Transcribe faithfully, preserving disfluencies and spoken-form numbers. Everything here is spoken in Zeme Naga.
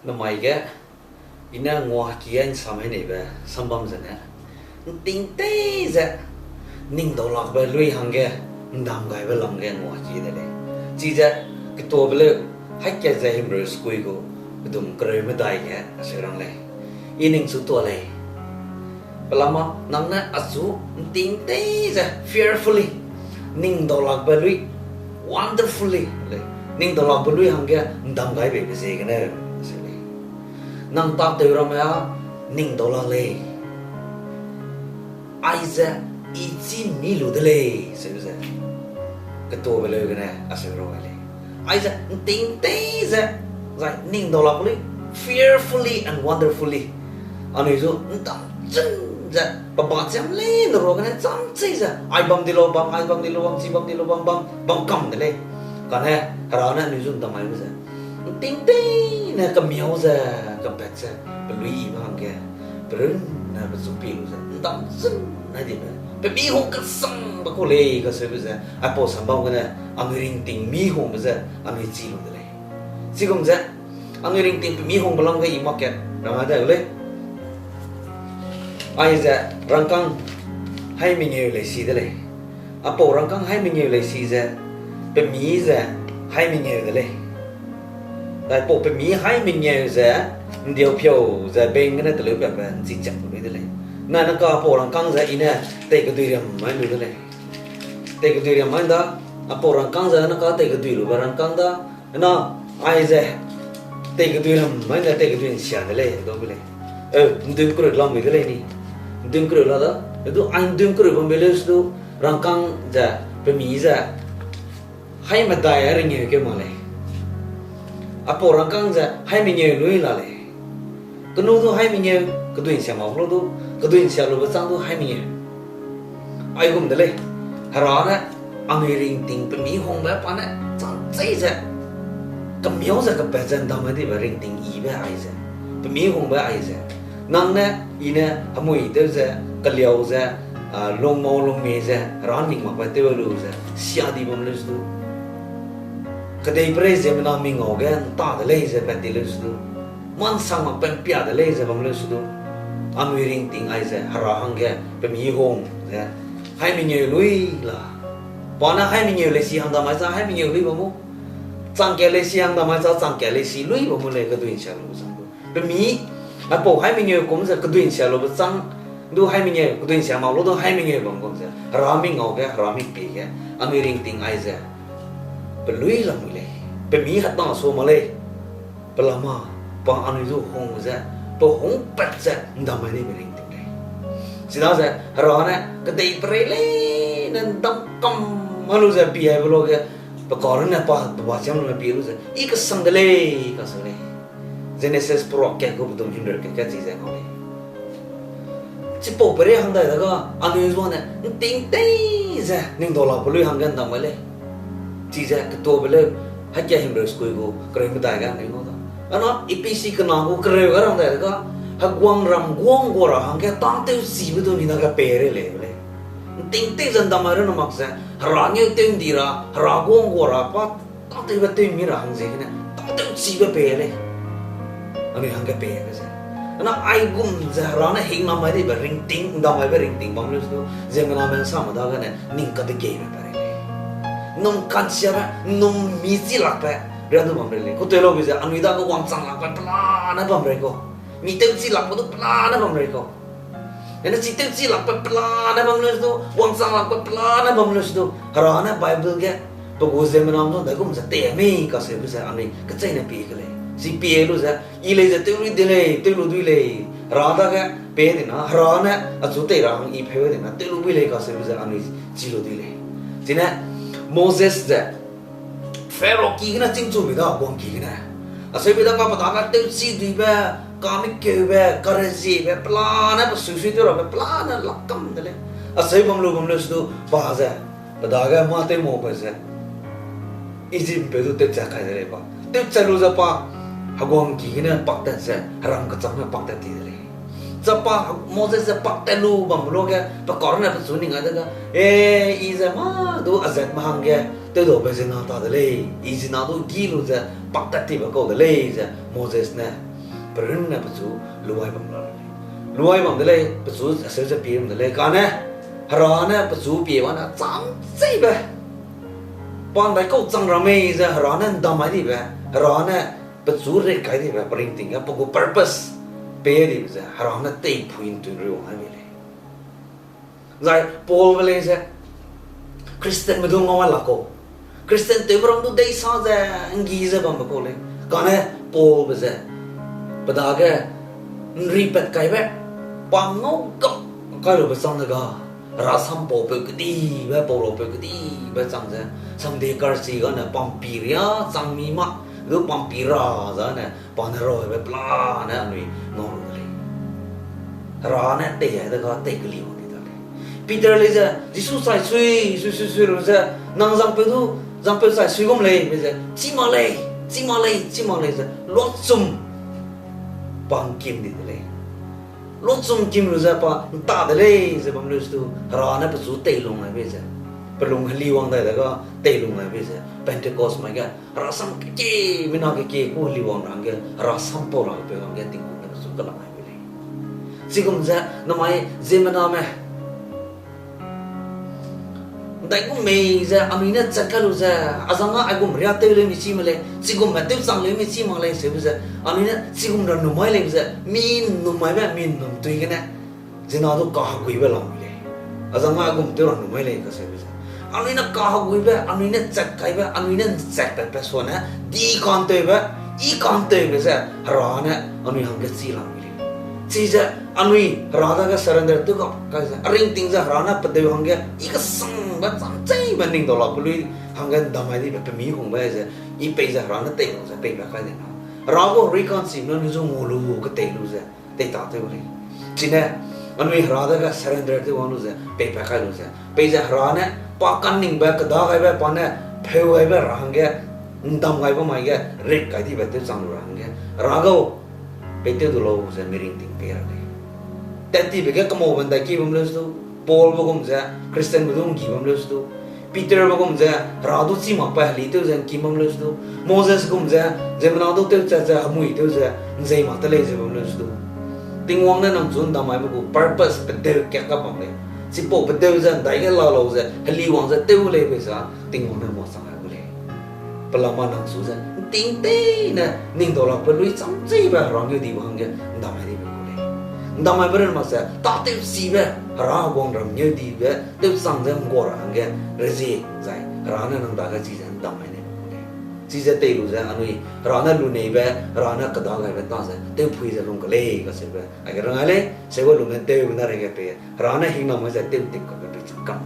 Namai ge, i ne nguaki ge ’nsam hei neibe sambam zene, ’nting tei ze, ning daulakbe lui hangge, ’ndam gaibe lam ge nguaki de lei. Chize, ketuabe leu, haî kat ze Hebrew skui gu, pedum kereu medai ge, aseu rang lei. I ning chu tua lei. Pelama, nang ne achu ’nting tei ze, fearfully, ning daulakbe lui, wonderfully, lei. Ning daulakbe lui hangge, ’ndam gai beibe ziegene, aseu lei. Nang tâtew ramme â, ning daulak lei. Aize, i chî mi lu de lei, seu ze. Ketuabe leu gene, aseu ra gai lei. Aize, ’nting tei ze, zai ning daulak lui, fearfully and wonderfully. Anui zu ’ndam chun ze, pe ba chiam leine ruagene cham chei ze, ai bam di lau bam, ai bam di lau bam, chi bam di lau bam, bam, bam kam de lei. Kane, Hera ne anui zu ’ndam mai lu ze, ’nting teine kemiau ze, kapat ze, pe lui yibe hangge, pe runne pechu pie lu ze, ’ndam chun nai dibe, pe mi hung kesangbe ku lei kaseube ze, aipau sambam gene, anui ringting mi hungbe ze, anui chi lu de lei. Chigum ze, anui ringting pe mi hungbe lam ge i mak kat, rang ai dai gu lei. Aize, rangkâng haî mengeu leisi de lei. Aipau rangkâng haî mengeu leisi ze, pe mi ze haî mengeu de lei. Zai pau pe mi haî mengeu ze, ’ndiau piau ze beng gene teleu patbe ’nchi chak lu de lei. Nai ne ka aipau rangkâng ze i ne tei kedui riam mai lu de lei. Tei kedui riam mai ’nda, aipau rangkâng ze ne ka tei kedui lube rangkâng da, na, aize, tei kedui riam mai ’nda tei kedui ’nsia de lei, dau gu lei. E, ’ndun kereu lam mui de lei ni. ’Ndun kereu la da, e du ai ’ndun kereu bambe leu su du, rangkâng ze, pe mi ze, haî medai a ringeu keu mak lei. Aipau rangkâng ze haî mengeu lui la lei. Kenu du haî mengeu, kedui ’nsia mak lu du, kedui ’nsia lube châng du haî mengeu. Aigum de lei, Hera ne anui ringting pe mi hungbe pa ne chang chei ze, kemiau ze kapat ze ’ndam mai dibe ringting yibe aize, pe mi hungbe aize, nang ne, i ne, hemui tew ze, keliau ze, a, lungmau lungmie ze, Hera ning makbe tew lu ze, sia di bam leu su du. Kedeiperei ziemmena mi ngau ge ’nta de lei ze pat di leu su du. Mâ ’nsang makbe ’mpia de lei ze bam leu su du. Anui ringting aize Hera hangge pe mi hung ze, haî mengeu lui la. Pa ne haî mengeu leisi hang dam mai cha haî mengeu lui bam mu. Changkat leisi hang dam mai cha changkat leisi lui bam mu lei kedui ’nsia lube châng du. Pe mi, aipau haî mengeu kum ze kedui ’nsia lube châng du haî mengeu, kedui ’nsia mak lu du haî mengeu bam gum ze, Hera mi ngau ge, Hera mi pie ge, anui ringting aize, pe lui lam mui lei, pe mi hatna sua mak lei, pelama, pa anui zu hung ze, pe hungpat ze ’ndam mai dibe ringting lei. Chidaze Hera ne kedeiperei leine ’ndam kam ma lu ze pi aibe luage, pe karunne pa, pe ba chiam lume pie lu ze, i kesang de lei, kaseu lei. Jenesis peruak kat gu pedum himreu kat kat chi ze ngau lei. Chipau peirei hang dai dega, anui zuane, ’nting tei ze, ning daulakbe lui hangge ’ndam gai lei. Chize ketuabe leu, haî kat himreu skui gu, kereu medai ge anui ngau da. Ana, Ephesi kena gu kereu ge rang dai dega, heguangram guang gua ra hangge tâtewchibe du mi dage pei rei lei be lei. ’Nting tei ze ’ndam mai runne mak ze, Hera ngeu tew ’ndi ra, Hera guang gua ra, pa tâtewbe tew mi ra hang ziegene, tâtewchibe pei lei. Anui hangge peibe ze. Ana aigum ze Hera ne hingnam mai dibe ringting, ’ndam maibe ringting bam leu su du, ziemmename ’nsamme dagene, ning kadegeibe pa rei lei. Num kansiabe, num mi chi lakbe, ria du bam rei lei. Kutei laube ze, anui dage wangchang lakbe pelane bam rei kau. Mi tewchi lakbe du pelane bam rei kau. Ene chi tewchi lakbe pelane bam leu su du, wangchang lakbe pelane bam leu su du, Hera ne Bible ge, pe gu ziemmename du daigum ze tei mei kaseube ze anui kecheîne pie ke lei. Chi pie lu ze, i lei ze tew lui de lei, tew lu dui lei, Hera dage pei dina, Hera ne achu tei ra hang i pheu dina, tew lu bui lei kaseube ze anui chi lu dui lei. Chine, Moses ze, Pharaoh ki gene chîngchu mi da, guang ki gene. Aseube dage pe dage tewchi duibe, kami keube, kareziebe, pelane pe suisui tew rabe, pelane lak kam de lei. Aseu bam lu bam leu su du, pa ze, pe dage mâ tew mau pe ze, Ijiptpeu du tewchat kai de lei pa. Tewchat lu ze pa, heguang ki gene paktat ze, heram kechâmme paktat ti de lei. Ze pa, Moses ze paktat lu bambe luage, pe karunne pechu ning ai dega, e, i ze mâ du azatme hangge, tewdabe ziemmena ta de lei, I ziemmena du gî lu ze paktat tibe kau de lei ze Moses ne, perunne pechu luai bam la lei. Luai bam de lei, pechu aseu ze pie bam de lei, kane, Hera ne pechu pie bane chang cheibe, pa ’ndaikau chang ra mei ze Hera ne ’ndam mai dibe, Hera ne pechu rit kai dibe, pe ringting ge pe gu purpose pei dibe ze Hera ne teipui ’ntun ri wang ai bei lei. Zai Paulbe lei ze, Christianme du ngau ai la kau. Christian tewbe ram du deisa ze, ’nggi ze bambe kau lei. Kane Paulbe ze, pe dage, ’nripat kaibe, pa ngau kam kai lube chang de ga, Hera sam paupeu kedibe, pau raupeu kedibe chang ze, samde karchi gane pampi riâ chang mi ma, du pampi ra zane, pa ne rabe pelane anui ngau lu de lei. Hera ne tei ai de ga tei keli wang di da lei. Peter lei ze, Jisu chai sui, sui, sui, sui lu ze, nang zangpeu du, zangpeu chai sui gum lei, be ze, chi mak lei, chi mak lei, chi mak lei ze, luachum pa ’ngkim di de lei. Luachum ’ngkim lu ze pa ’nta de lei ze bam leu stu, Hera ne pechu teilung ai bei ze, pe lung heliwang dai de ga teilung ai bei ze, Pentecost mai ge, Hera sam kekie, mina kekie ku heliwang ra hangge, Hera sam pau ra peu hangge Tingwang ne pechu kelang ai bei lei. Chigum ze, namai ziemmename, ’ndaigum mei ze anui ne chat kai lu ze, a zang a aigum riâ tew leu mi chi mak lei, chigumme tewchang leu mi chi mak lei, seube ze, anui ne chigum ra ’nnum mai lei ze, mi ’nnum maibe, mi ’nnum tui gene, ziemmena du kaheguibe lam mi lei. A zang a aigum tew ra ’nnum mai lei kaseube ze, anui ne kaheguibe, anui ne chat kaibe, anui ne ’nchat patbe suane, di kantewbe, i kantewbe ze, Hera ne anui hangge chi lam mi lei. Chize anui Hera dage surrender tew gap kai ze, a ringting ze Hera ne pedeu hangge, i kesangbe chang cheibe ning dau lakbe lui hangge ’ndam mai dibe pemi hungbe ze, i pei ze Hera ne tei lu ze peipat kai de na. Hera gu reconcile ne anui zu ngau lu ketei lu ze, tei ta tew lei. Chine, anui Hera dage surrender tew wang lu ze, peipat kai lu ze, pei ze Hera ne, pa ka'nningbe, kedagaibe, pa ne, pheu gaibe ra hangge, ’ndam gaibe mai ge, rit kai dibe tewchang lu ra hangge, Hera gau, pei tew du lau ze mi ringting pei ra lei. Tat tibe ge kemaube ’ndaiki bam leu stu, Paulbe gum ze, Christianbe du ’nggi bam leu stu, Peterbe gum ze, Hera du chî makbe heli tew ze ’ngki bam leu stu, Moses gum ze, ziemmena du tewchat ze, hemui tew ze, ’nzei mak te lei ze bam leu stu. Tingwang ne nang chu ’ndam maibe gu purpose pedeu kat ka bam lei. Chipau pedeu ze ’ndaige la lau ze, heliwang ze tew lei bei za, Tingwang ne mâ chang ai gu lei. Pelama nang chu ze, ’nting teine, ning dau lakbe lui chang cheibe Hera ngeu dibe hangge, ’ndam mai dibe gu lei. ’Ndam maibe ren mak ze, tâtewchibe, Hera heguangram ngeu dibe, tewchang ze ’nggua ra hangge, rezie, zai, Hera ne nang dage chize ’ndam mai nei gu lei. Chize tei lu ze, anui, Hera ne luneibe, Hera ne kedagaibe ta ze, tewpui ze lung ke lei, kacheube, aige rang ai lei, seube lungge tewbe na reige pei, Hera ne hingnam mai ze tewtip kabe pei chu kam